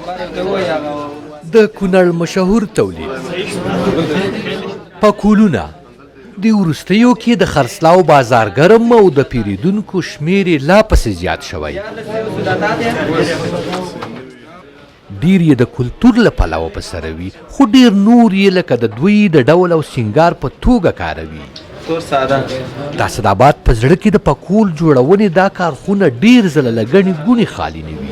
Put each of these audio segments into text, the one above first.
د کونړ مشهور تولید پکولونه دې وروستیو کې د خرڅلاو بازار ګرم او د پیریدونکو شمیر یې لا پسې زیات شوی. ډېر یې د کلتور له پلوه په سره وي، خو ډېر نور یې لکه د دوی د ډول او سینګار په توګه کاروي. د اسداباد په زړه کې د پکول جوړونې دا کارخونه ډېر ځله له ګڼې ګوڼې خالي نه وي.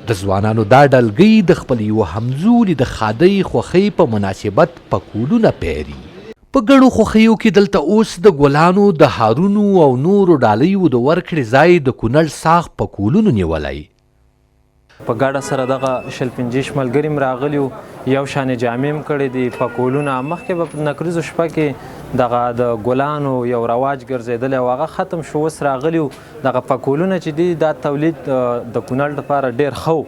د ځوانانو دا ډلګۍ د خپل یوه همزولي د ښادۍ خوښۍ په مناسبت پکولونه پېري. په ګڼو خوښیو کې دلته اوس د ګلانو د هارونو او نورو ډالیو د ورکړې ځای د کونړ ساغ پکولونو نیولی. په ګډه سره دغه 20 25 ملګري هم راغلي وو، یو شان جامې هم کړې دي، پکولونه. مخکې به په نکریزو شپه کې دغه د ګلانو یو رواج ګرځېدلی او هغه ختم شو. اوس راغلي وو دغه پکولونه چې دي، دا تولید د کونړ لپاره ډېر ښه و،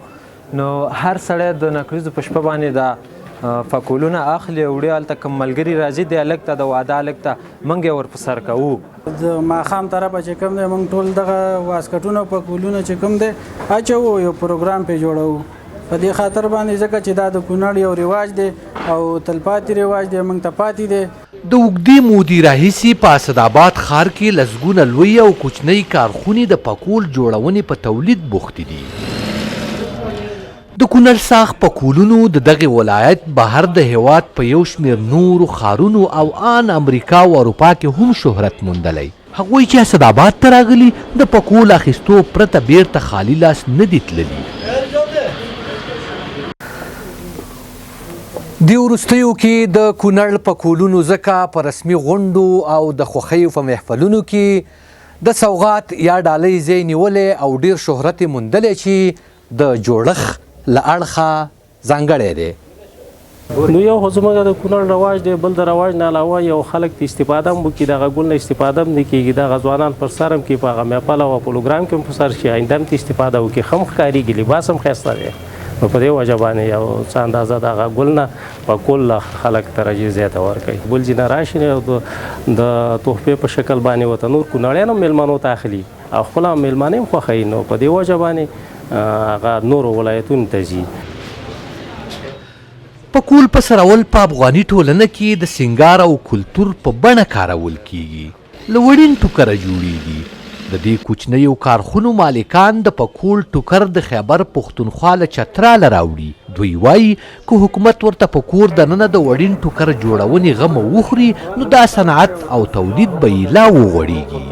نو هر سړی د نکریزو په شپه باندې دا پکولونه اخلي او وړي. هلته کوم ملګري راځي، دی هلک ته، د واده هلک ته موږ یې ور په سر کوو. د ماښام طرفه چې کوم دی، موږ ټول دغه واسکټونه او پکولونه چې کوم دی اچوو، یو پروګرام پې جوړوو. په دې خاطر باندې، ځکه چې دا د کونړ یو رواج دی او تلپاتې رواج دی، موږ ته پاتې دی. د اوږدې مودې راهیسې په اسداباد ښار کې لسګونه لوی او کوچنۍ کارخونې د پکول جوړونې په تولید بوختې دي. د کونړ ساخ پکولونو د دغه ولایت بهر د هېواد په یو شمېر نورو ښارونو او آن امریکا او اروپا کې هم شهرت موندلی. هغوی چې اسداباد ته راغلي، د پکول اخیستو پرته بېرته خالي لاس نه دي تللي. دې وروستیو کې د کونړ پکولونو ځکه په رسمي غونډو او د خوښیو په محفلونو کې د سوغات یا ډالۍ ځای نیولی او ډېر شهرت یې موندلی چې د جوړښت له اړخه ځانګړی دی. نو یو خو زموږ د کونړ رواج دی، بل د رواج نه علاوه یو خلک ته استفاده هم وکړي، دغه ګل نه استفاده هم نه کېږي. دغه ځوانان پر سر هم کې، په هغه محفل او پروګرام کې هم په سر شي، آینده هم ته استفاده وکړي، ښه هم ښکارېږي، لباس هم ښایسته دی. نو په دې وجه باندې یو څه اندازه دغه ګل نه په کل خلک ترجیح زیاته ورکوي. بل ځای نه راشي د تحفې په شکل باندې ورته نور کونړیان هم مېلمنو ته اخلي او خپله مېلمانه هم خوښوي، نو په دې وجه باندې هغه نورو ولایتونو ته ځي. پکول په سرول په افغاني ټولنه کې د سینګار او کلتور په بڼه کارول کېږي. له وړین ټوکره جوړېږي. د دې کوچنیو کارخونو مالکان د پکول ټوکر د خیبر پښتونخوا له چتراله راوړي. دوی وايي، که حکومت ورته په کور دننه د وړین ټوکر جوړونې غم وخوري، نو دا صنعت او تولید به یې لا وغوړېږي.